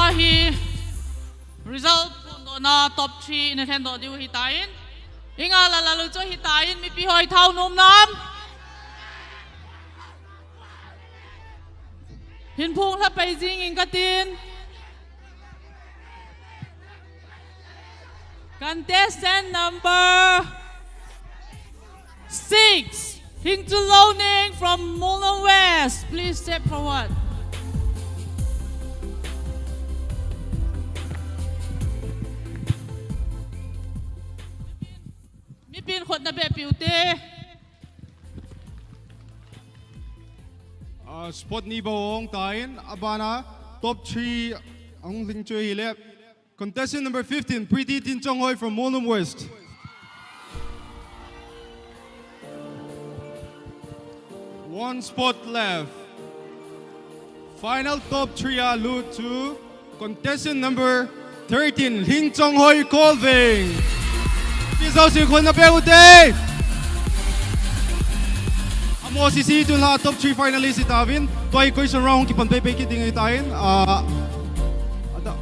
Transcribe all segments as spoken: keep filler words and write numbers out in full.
Hi result phondohna top three ina lhendoh diu hitan. Inga la lalu chu hitan, mipi hoi thao nom nam. Hin phung lha pai jing in katin. Contestant number six, Hingchun Loning from Molnom West. Please step forward. Mipin khut na beh piu te. Ah, spot ni bou hung tan, abana top three ahung lhing chu ahile. Contestant number fifteen, Pretty Tinchonghoi from Molnom West. One spot left. Final top three a lut chu contestant number thirteen, Lhingchonghoi Kolving. Mipi jouse khut na beh u te. Amaho sese tun la top three finalist hitauvin. Tua hi question round hung kipan pei pei kit ding ahitan. Ah, ada.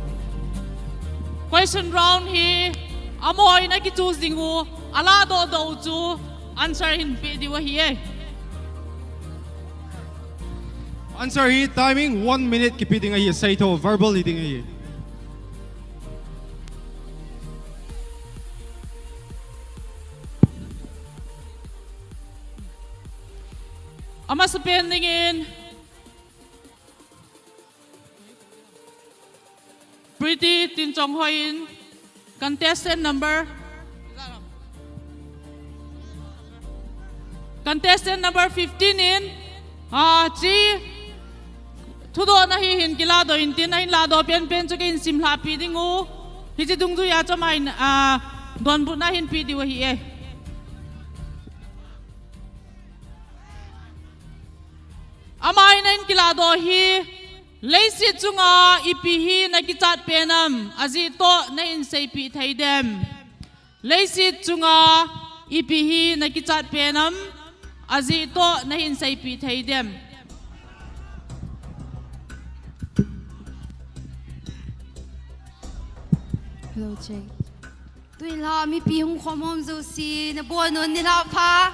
Question round hi amaho in aki choose ding u, ala doh doh u chu answer hin pe diu ahi e. Answer hi timing one minute kipe ding ahi, seitho, verbal hi ding ahi. Amasapen dingin Pretty Tinchonghoi in contestant number, contestant number fifteen in, ah, chi thudohna hi hin kiladoh intin, ahin ladoh penpen chu kahin simlhah pi ding u. Hiche dungjuia chu amahin, ah, donbutna hin pe diu ahi e. Amahin ahin kiladoh hi, leiset chunga ipi hi nakichat pen am, ajeh toh nahin seipeh thei dem. Leiset chunga ipi hi nakichat pen am, ajeh toh nahin seipeh thei dem. Hello, check. Tun la mipi hung khom hom jouse, nabonun nilhah pha.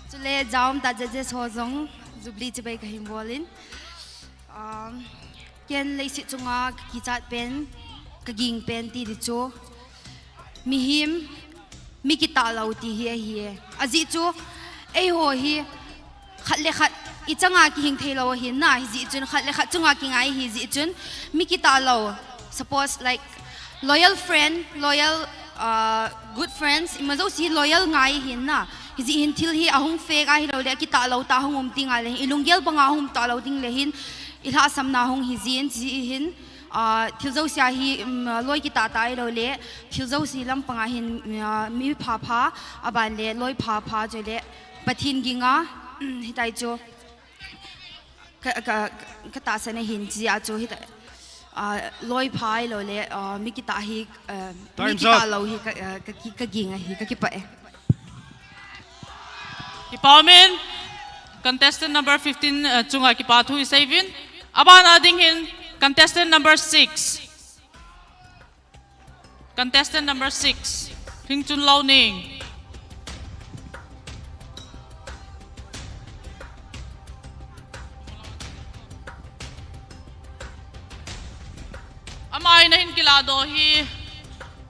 Chule judge judges ho jong, Jubilee chibai kahin bolin. Um, ken leiset chunga kakichat pen, kaging pen ti di chu. Mihem, mi kitah lou ti hi ahi e. Ajeh chu, eiho hi, khat le khat, ichanga kihing thei lou ahin na, hijeh chun, khat le khat chunga kingai hijeh chun, mi kitah lou. Suppose, like, loyal friend, loyal, uh, good friends, ima jouse hi loyal ngai ahin na. Hijeh hin thil hi ahung fake ahilou le, akitah lou tah ahung um ding ahile hin, ilunggel banga ahung um talou ding le hin, ilhahsamna hung hijin, hijeh hin, Ah, thil jouse a hi, um, loi kitah tah ahilou le, thil jouse lampang a hin, ah, mi pha pha, aban le, loi pha pha, chule, Pathen ging a, um, hitia chu, ka, ka, ka tahsan a hin, chia chu, hitia, ah, loi pha ahilou le, ah, mi kitah hi, ah, mi Time's kitah up. Lou hi, ka, ah, ka, ka, kaging ahi, kakipah e. Kipa umin, contestant number fifteen, uh, chunga kipa thu isei uvin. Abana ding hin, contestant number six. Contestant number six, Lhingchun Loning. Amahin ahin kiladoh hi,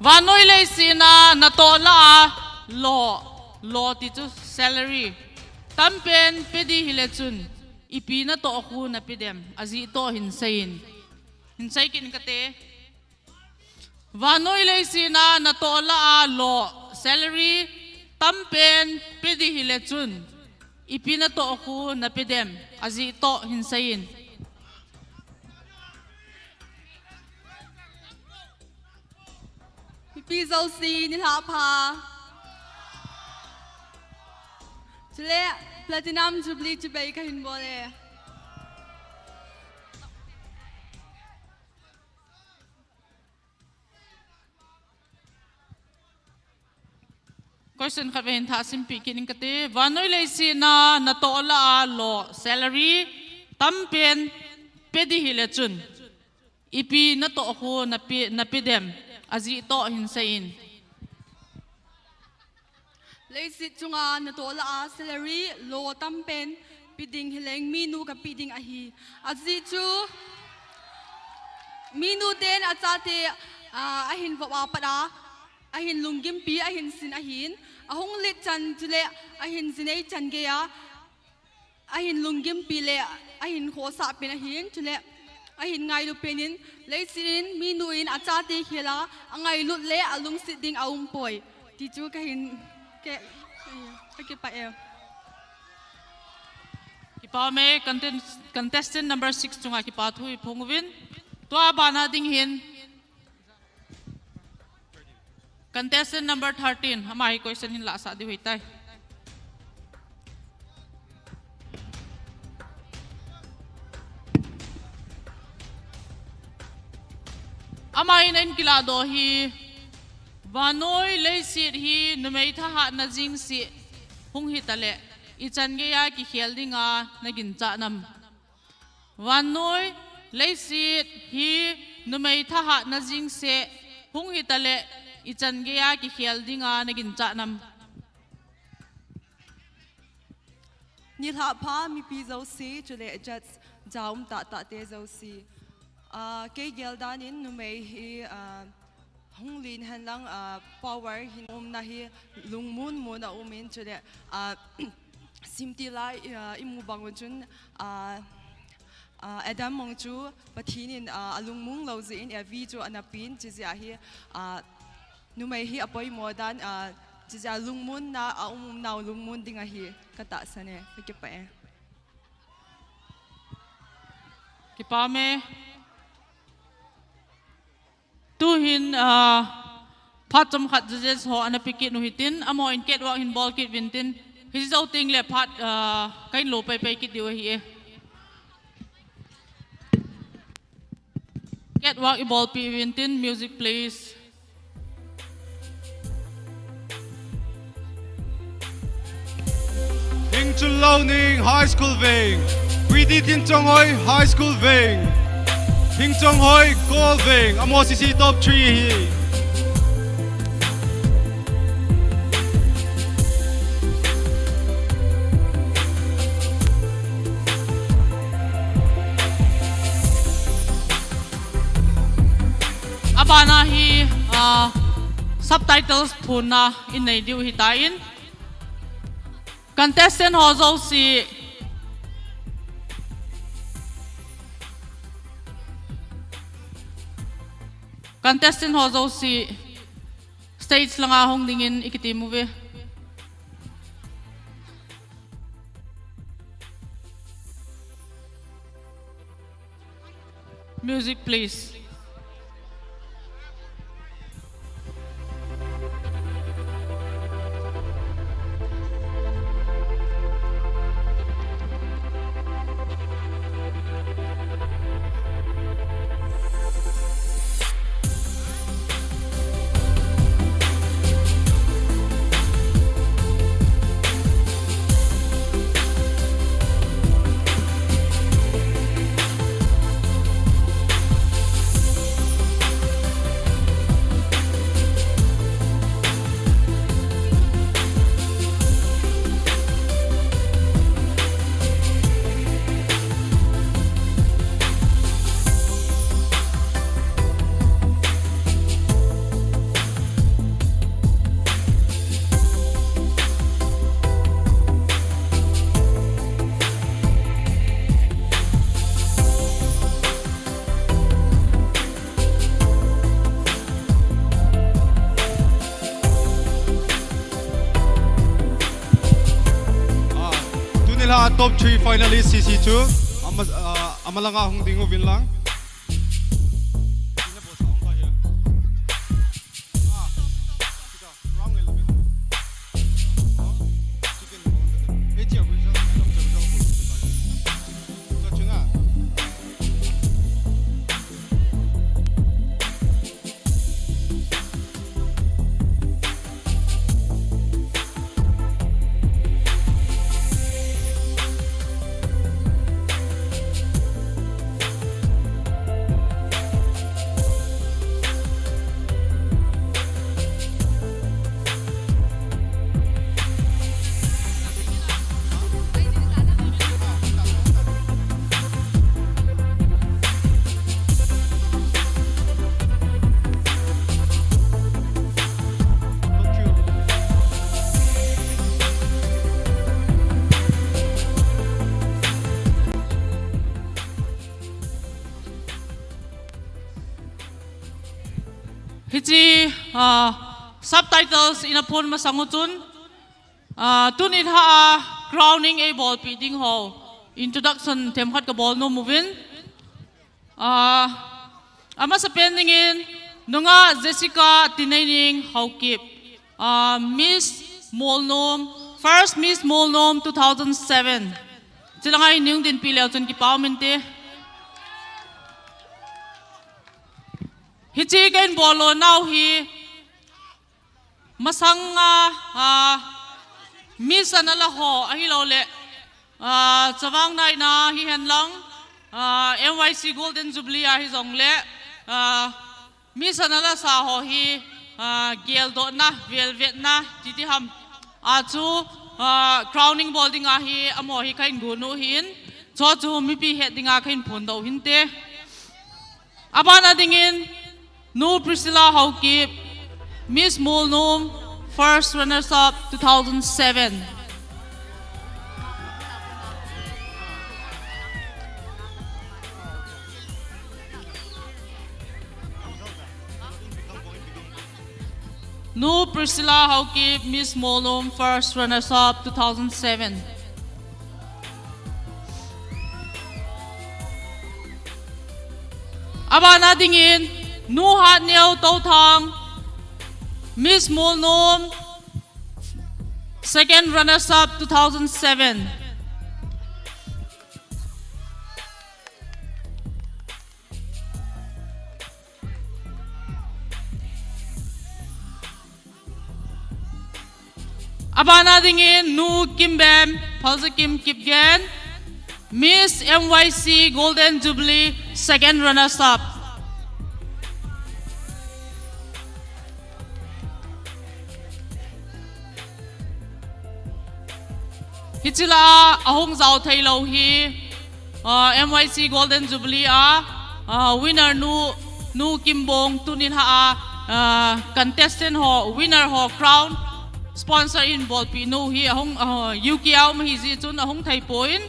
vannoi leiset a natoh lah a lo, lo ti chu salary tampen pe ding hile chun, ipi natoh khu nape dem, ajeh toh hin seiyin. Hin sei kit in kate. Vannoi leiset a natoh lah a lo, salary tampen pe ding hile chun, ipi natoh khu nape dem, ajeh toh hin seiyin. Mipi jouse nilhah pha. Chule, Platinum Jubilee chibai kahin bol e. Question khat vei hin thah simpeh kit ing kate. Vannoi leiset a natoh lah a lo, salary tampen pe ding hile chun, ipi natoh khu nape, nape dem, ajeh toh hin seiyin. Leiset chunga natoh lah a salary lo tampen pe ding hileng minu kape ding ahi. Ajeh chu minu ten achate, ah, ahin vop a pat a, ahin lunggimpi, ahin sin ahin, ahung lit chan chule ahin jinei chan geiya, ahin lunggimpi le ahin khosah pen ahin, chule ahin ngailu penin, leiset in minu in achate khel a, angailut le alungset ding aumpoi. Ti chu kahin, ke, kakipah e. Kipah e, content-, contestant number six chunga kipa thu iphong uvin. Tua bana ding hin contestant number thirteen, ama hi question hin lahsah diu hitai. Ama hin ahin kilahdoh hi, vannoi leiset hi numei thahatna jeng seh hung hitaleh, ichan geiya kikhel dinga naginchat nam? Vannoi leiset hi numei thahatna jeng seh hung hitaleh, ichan geiya kikhel dinga naginchat nam? Nilhah pha mipi jouse, chule judge ja um tahtah te jouse. Ah, kei gel dan in numei hi, ah, hung len hen lang, ah, power hin umna hi lungmon mon a um in, chule, ah, simtil a, ah, imu bang un chun, ah, ah, Adam mong chu Pathen in, ah, alungmong lou jeh in Evi chu ana pen, chujeh a hi, ah, numei hi apoimo dan, ah, chujeh a lungmonna a um, umnau lungmon ding ahi katahsan e, kakipah e. Kipah e. Tuhin, ah, phat chomkhat judges ho ana pe kit u hitin, amahon catwalk hin bol kit uvin tin, hijou tengle phat, ah, kahin lo paipai kit diu ahi e. Catwalk ibolpeh uvin tin, music please. Hingchunlou Ning High School veng, Preeti Tinchonghoi High School veng, Hingchonghoi Kol veng, amaho sese top three hi. Abana hi, ah, subtitles phonna inei diu hitan. Contestant ho jouse, contestant ho jouse, stage langa hung dingin ikitem uve. Music, please. Ah, tuni la top three finalist sese chu ama, ah, amalanga hung ding uvin lang. Hiche, ah, subtitles ina phon masang u chun, ah, tuni lha a crowning eibolpi ding ho introduction themkhat kabol nom uvin. Ah, amasapen dingin, nungah Jessica Tineining Haokip, ah, Miss Molnom, first Miss Molnom two thousand seven. Chulanga hin hung dinpi leu chun kipa um inte. Hiche kahin bol lo nau hi, masanga, ah, Miss ana la ho, ahilou le, ah, Chavang Naina hihen lang, ah, M Y C Golden Jubilee a hijong le, ah, Miss ana la sa ho hi, ah, geldohna, velvetna, titi ham. A chu, ah, crowning bol dinga hi, amaho hi kahin gon u ahin, chu chu mipi het dinga kahin phondoh u hinte. Abana dingin, Nu Priscilla Haokip, Miss Molnom, first runners-up, two thousand seven. Nu Priscilla Haokip, Miss Molnom, first runners-up, two thousand seven. Abana dingin, Nu Hatneo Touthang, Miss Molnom, second runners-up, two thousand seven. Abana dingin, Nu Kimbem, Phaljakim Kipgen, Miss M Y C Golden Jubilee, second runners-up. Hiche la a hung jao thei lou hi, ah, M Y C Golden Jubilee a, ah, winner nu, Nu Kimbong tuni lha a, ah, contestant ho, winner ho crown sponsor in bolpi nu hi ahung, ah, U K a um ahi jeh chun ahung thei pon,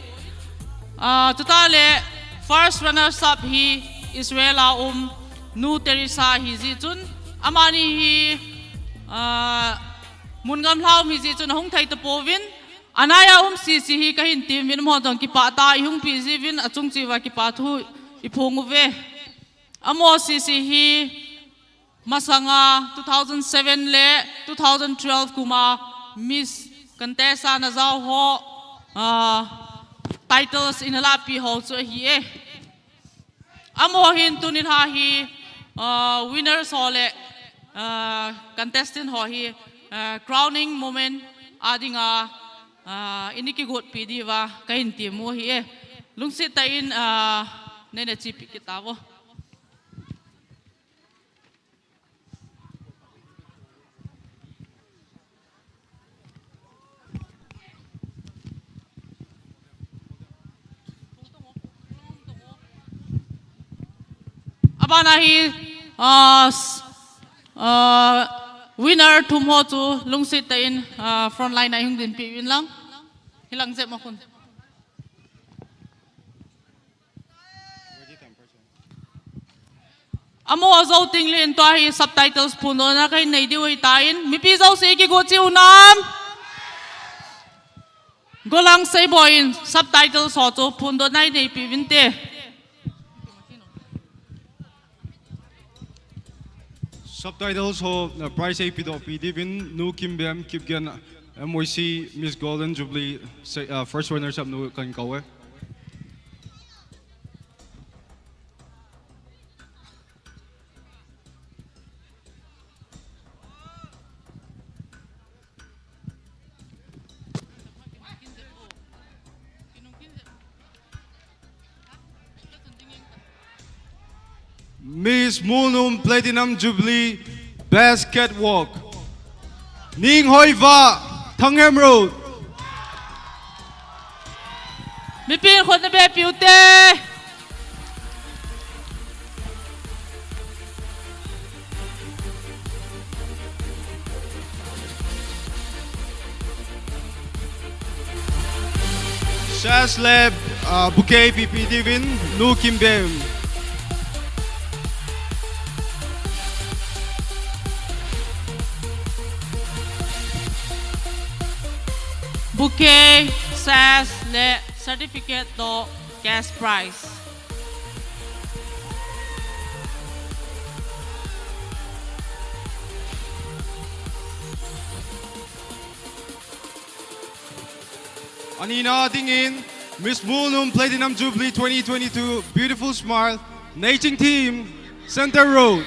ah, chutah le first runners-up hi Israel a um Nu Teresa ahi jeh chun amani hi, ah, mun gamla um ahi jeh chun ahung thei tapouvin, anai a um sese hi kahin team uvin, amaho jong kipah tah a ihung pe jiuvin achung cheh uva kipathu iphong uve. Amaho sese hi masanga two thousand seven le two thousand twelve kum a Miss Contest a ana jao ho, ah, titles ana lahpi ho chu ahi e. Amaho hin tuni lha hi, ah, winners ho le, ah, contestant ho hi, ah, crowning moment a dinga, ah, ana kigotpi diuva kahin team u ahi e. Lungset tah in, ah, neina chepi kit tauvo. Abana hi, ah, s-, ah, winner thum ho chu lungset tah in, ah, front line a ihung dinpi uvin lang. Hilang jep ma khun. Amaho jou teng le tua hi subtitles phondohna kahin nei diu ahitan, mipi jouse kigo cheh u nam? Golang Seiboi in subtitles ho chu phondohna ineipi uvinte. Subtitles ho, uh, prize eipedohpi diuvin Nu Kimbem Kipgen, M Y C Miss Golden Jubilee, se-, uh, first runners up nu kahin kou e. Miss Molnom Platinum Jubilee, Best Catwalk, Ninghoiva, Thanghem Road. Mipin khut na beh piu te. Sash le, uh, bouquet pipi diuvin Nu Kimbem. Bouquet, sash le certificate toh cash prize. Anina dingin, Miss Molnom Platinum Jubilee twenty twenty-two, Beautiful Smile, Neiching Team, Center Road.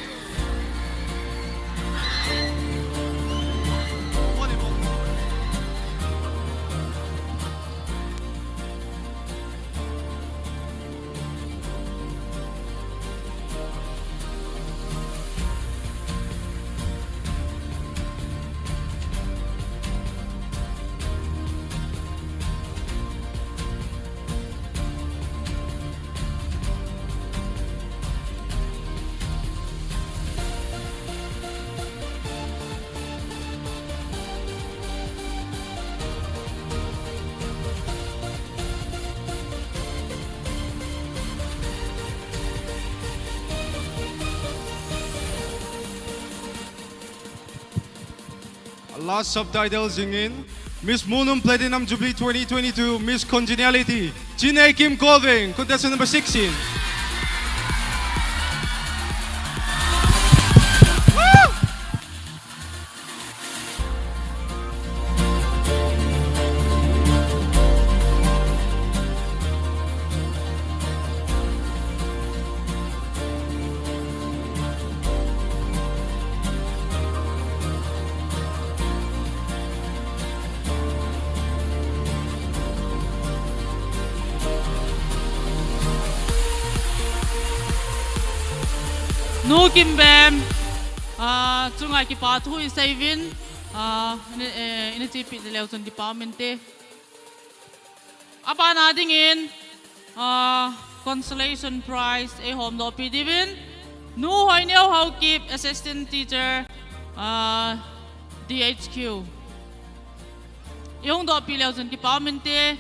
Last subtitle jingin, Miss Molnom Platinum Jubilee twenty twenty-two, Miss Congeniality, Chinei Kim Colvin, contestant number sixteen. Nu Kimbem, ah, chunga kipa thu isei uvin, ah, ina, eh, ina chepi leu chun kipa umin te. Abana dingin, ah, consolation prize eihom doh pi diuvin, Nu Hoineo Haokip, Assistant Teacher, ah, D H Q. Ihung doh pi leu chun kipa umin te.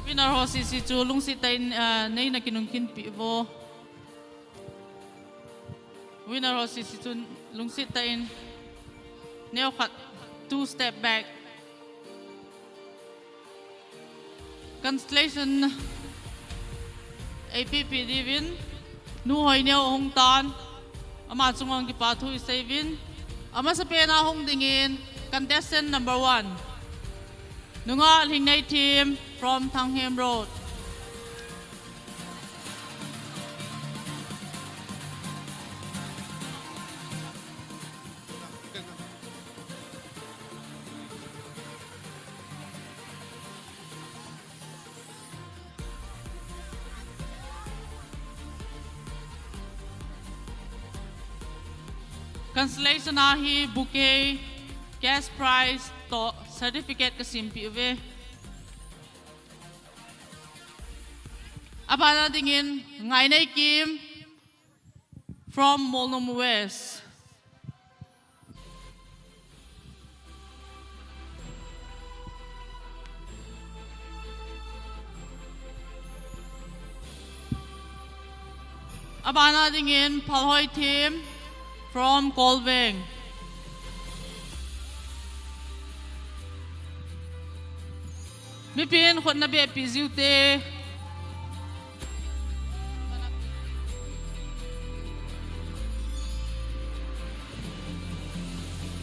Winner ho sese chu lungset tah in, ah, neina kinungkin peh uvo. Winner ho sese chu lungset tah in neokhat two step back. Consolation eipeh peh diuvin, Nu Hoineo ahung tan, ama chunga kipa thu isei uvin, amasapen a hung dingin, contestant number one, Nungah Lhingnei Team from Thanghem Road. Consolation a hi bouquet, cash prize toh certificate kasempeh uve. Abana dingin Ngainei Kim from Molnom West. Abana dingin Phalhoi Team from Kolveng. Mipin khut nabeh peh jiu te.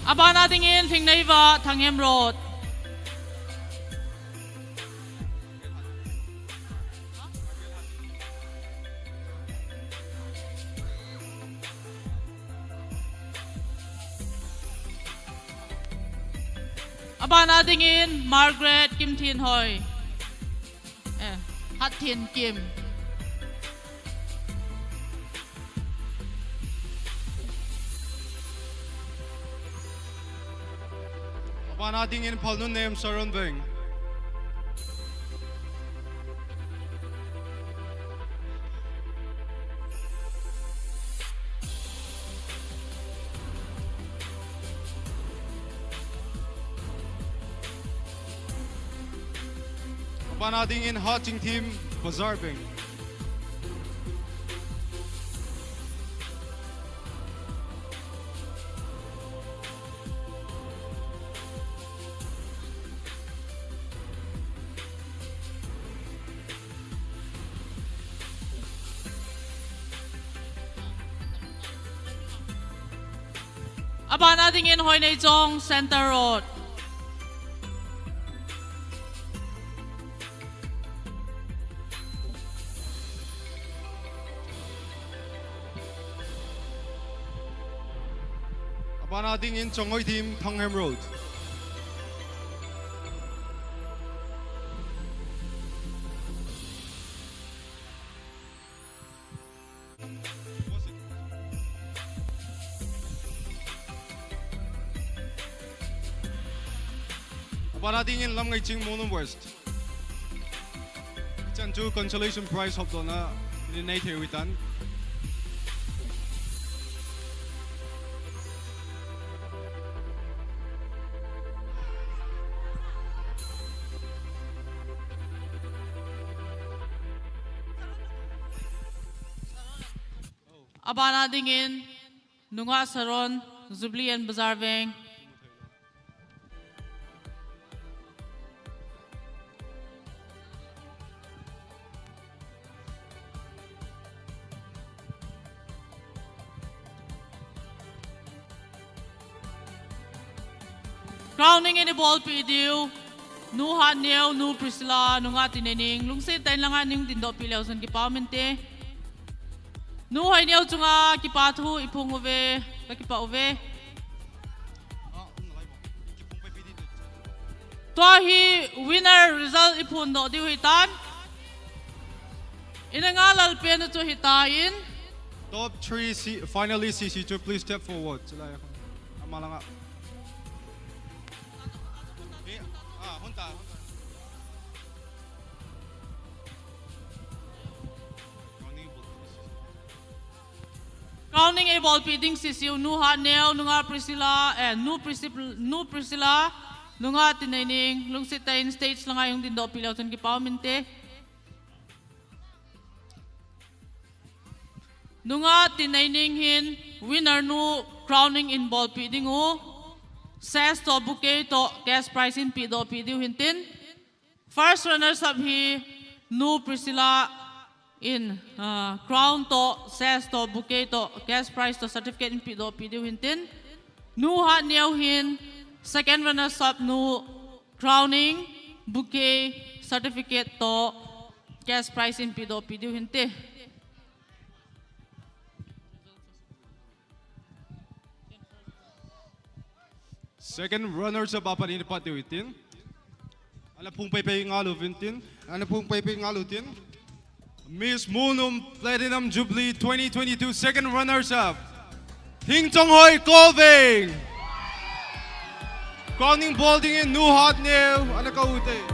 Abana dingin Lhingneiva, Thanghem Road. Abana dingin Margaret Kimthenhoi. Eh, Hatthenkim. Abana dingin Phalnunnem Saronveng. Abana dingin Haching Team, Bazar Veng. Abana dingin Hoineichong, Centre Road. Abana dingin Chongoi Team, Thanghem Road. Abana dingin Lamngaiching, Monum West. Hichan chu consolation prize hopdohna nei thei u hitan. Abana dingin Nungah Saron, Jubilee and Bazar Veng. Crowning in eibolpeh diu, Nu Hatneo, Nu Priscilla, Nungah Tineining, lungset tah in langa nei hung dingdohpeh leu chun kipa um inte. Nu Hoineo chunga kipa thu iphong uve, kakipah uve. Tua hi winner result iphondoh diu hitan. Ina nga lalpen u chu hitan. Top three C, finalist C C chu, please step forward. Chulai a. Ama langa. Eh, ah, hunta, hunta. Crowning eibolpeh ding sisiu, Nu Hatneo, Nungah Priscilla, eh, Nu Priscip-, Nu Priscilla, Nungah Tineining, lungset tah in stage langa hung dingdohpeh leu chun kipa um inte. Nungah Tineining hin winner nu crowning eibolpeh ding u. Sash toh bouquet toh cash prize in pehdohpeh diu hintin. First runners up hi Nu Priscilla in, ah, crown toh, sash toh, bouquet toh, cash prize toh, certificate in pehdohpeh diu hintin. Nu Hatneo hin second runners up nu crowning, bouquet, certificate toh, cash prize in pehdohpeh diu hinte. Second runners up apat in pat diu hitin. Ana phung peipei ngalu vintin. Ana phung peipei ngalu tin. Miss Monum Platinum Jubilee twenty twenty-two second runners up, Thingchonghoi Koveng. Crowning bol dingin Nu Hatneo ana kou hite.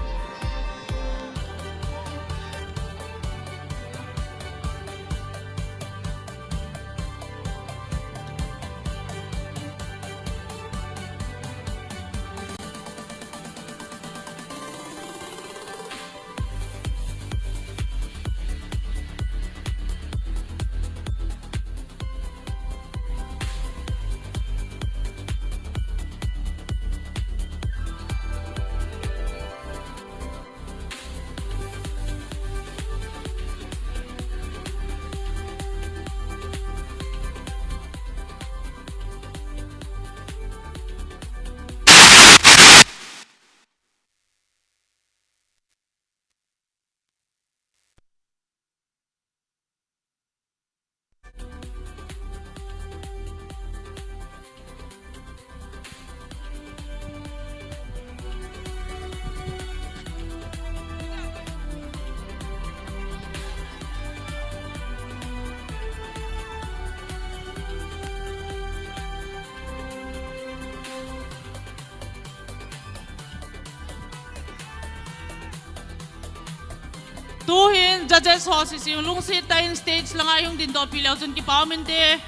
Tuhin judges ho sisiu lungset tah in stage langa ihung dingdohpeh leu chun kipa um inte.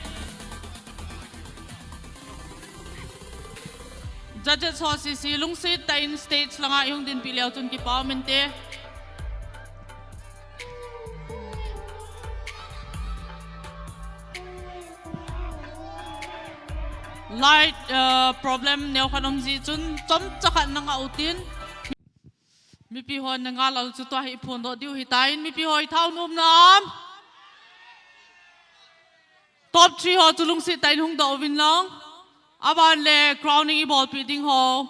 Judges ho sisiu lungset tah in stage langa ihung dingpeh leu chun kipa um inte. Light, uh, problem neo khat um jeh chun chomcha khat na ngah utin. Mipi hon na ngah lou chu tua hi phondoh diu hitan, mipi hoi thao nom nam. Top three ho chu lungset tah in hung doh uvin lang. Aban le crowning i bolpi ding ho.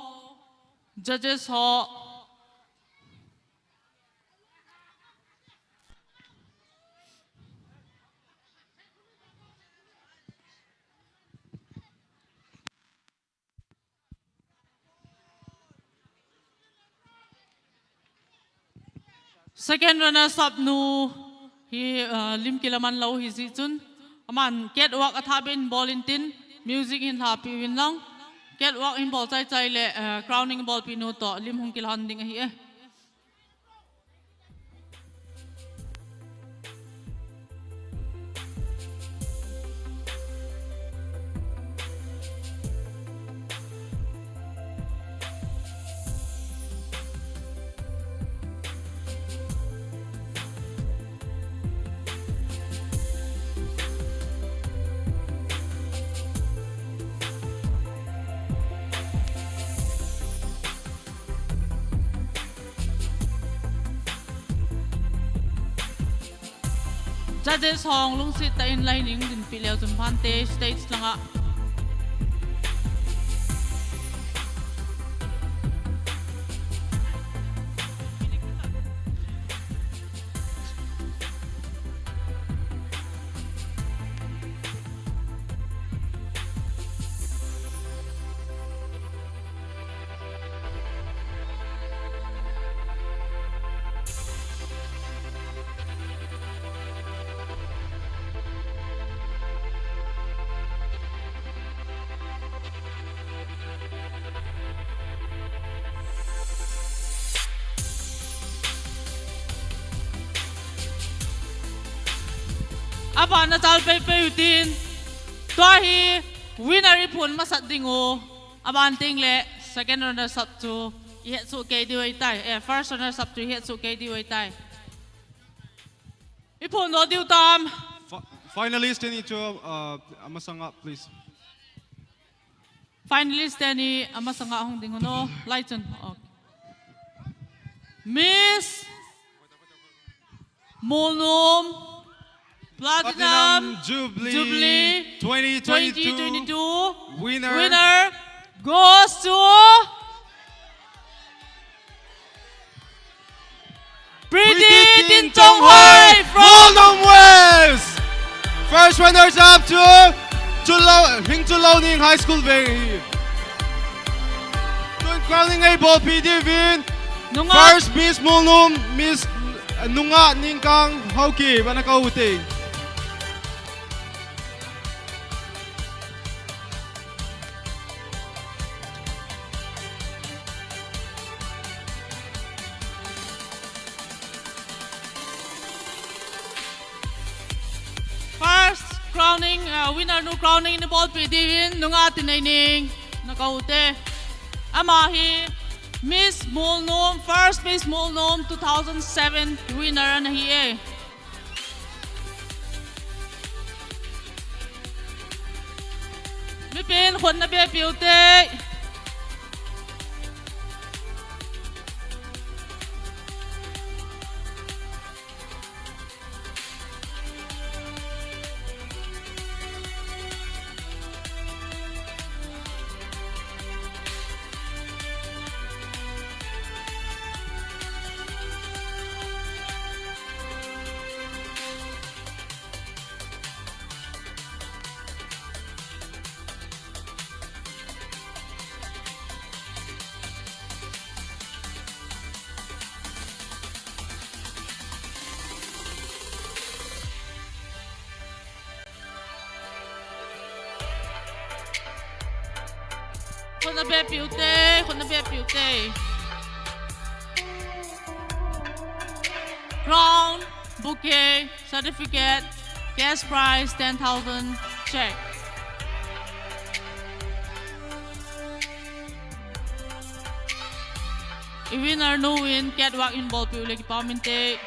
Judges ho. Second runners up nu hi, uh, lim kilaman lou hi jeh chun. Aman catwalk a tha ben bol intin music hin lhapi uvin lang. Catwalk hin bol chai chai le, uh, crowning bolpi nu toh lim hung kilhon ding ahi e. Judges hung lungset tah in line in dinpi leu chun phante stage langa. Aban a chal pei pei utin. Tua hi winner i phon masat ding u. Aban teng le second runners up chu i het soh kei diu ahitai. Eh, first runners up chu i het soh kei diu ahitai. I phondoh diu tam. Fi-, finalist teni chu, uh, amasanga, please. Finalist teni amasanga hung ding u no. Lai chun. Okay. Miss Molnom Platinum Platinum Jubilee Jubilee twenty twenty-two twenty twenty-two winner. Winner goes to Pretty Tin Chonghoi from Molnom West. First runners up to Chulou, Hing Chullouning High School veng hi. Tun crowning ei bolpi diuvin. Nungah. First Miss Molnom, Miss, eh, Nungah Ningkang Haokip, ana kou te. First crowning, uh, winner nu crowning ni bolpi diuvin, Nungah Tineining, na kou te. Ama hi Miss Molnom, first Miss Molnom two thousand seven winner ana hi e. Mipin khut na be piu te. Khut na be piu te, khut na be piu te. Crown, bouquet, certificate, cash prize ten thousand, cheque. I winner nu in catwalk in bolpiu le kipa um inte.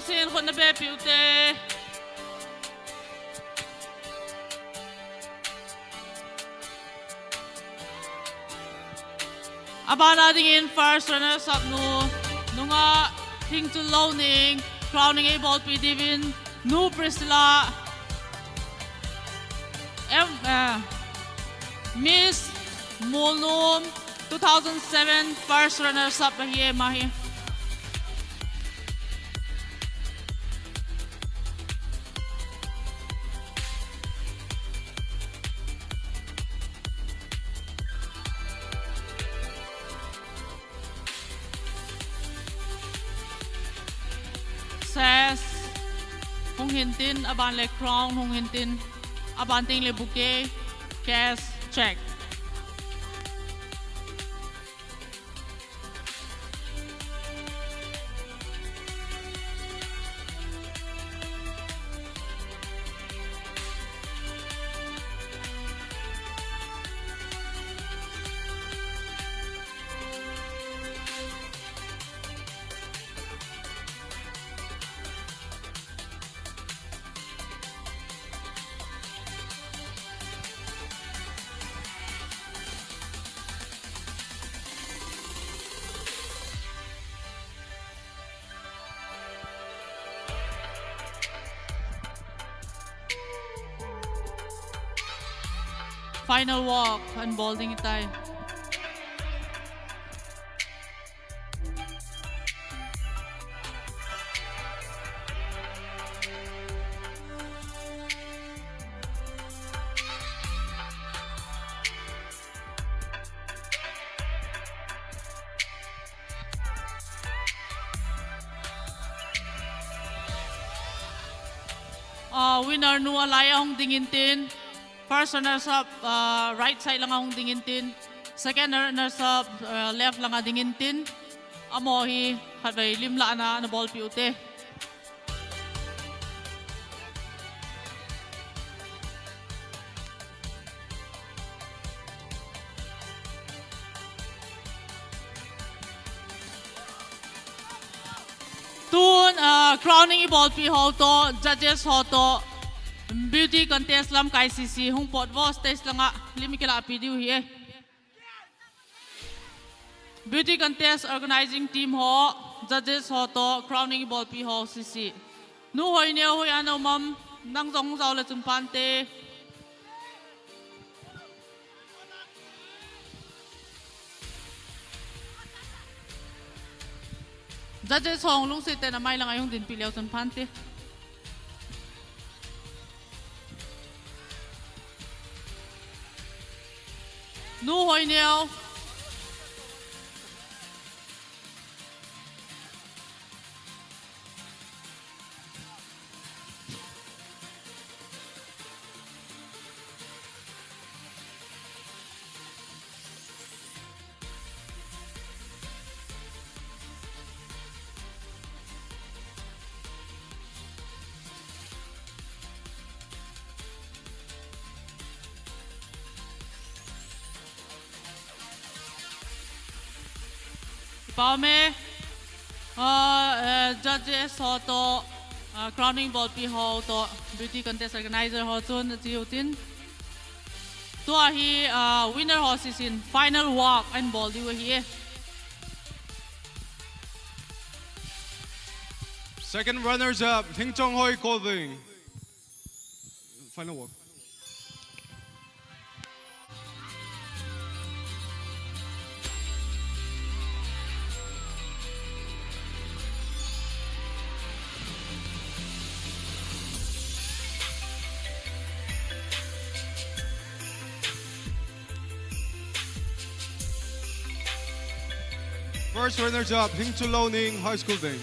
Sin khut na be piu te. Abana dingin first runners up nu, nungah Thingchullouning, crowning eibolpi diuvin, Nu Priscilla, em, eh, Miss Molnom, two thousand seven first runners up ahi e ama hi. Sash hung hintin, aban le crown hung hintin, aban teng le bouquet, cash, cheque. Final walk, an bol ding ahitai. Ah, winner nu alai a hung ding intin. First runners up, ah, right side langa hung ding intin. Second runners up, ah, left langa ding intin. Amaho hi khatvei lim lahna ana bolpeh ute. Tun, ah, crowning ibolpeh ho toh, judges ho toh, beauty contest lamkai sese hung pot vo stage langa, lim ikilahpeh diu ahi e. Beauty contest organizing team ho, judges ho toh, crowning ibolpeh ho sese. Nu Hoineo, hoiya na um am, nang jong hung jao le chun phante. Judges ho lungset tah in amai langa ihung dinpeh leu chun phante. Nu Hoineo. Pau me, ah, eh, judges ho toh, ah, crowning bolpeh ho toh, beauty contest organizer ho chun, na chi u tin. Tua hi, ah, winner ho sese in final walk ana bol diu ahi e. Second runners up, Lhingchonghoi Kolving. Final walk. First runners up, Lhingchullouning High School Deng.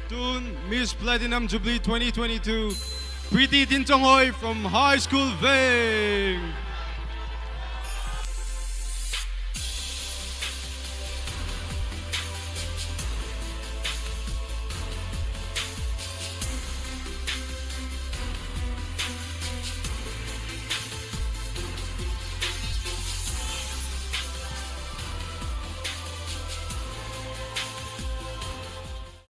Tun, Miss Platinum Jubilee twenty twenty-two, Preeti Tinchonghoi from High School Veng.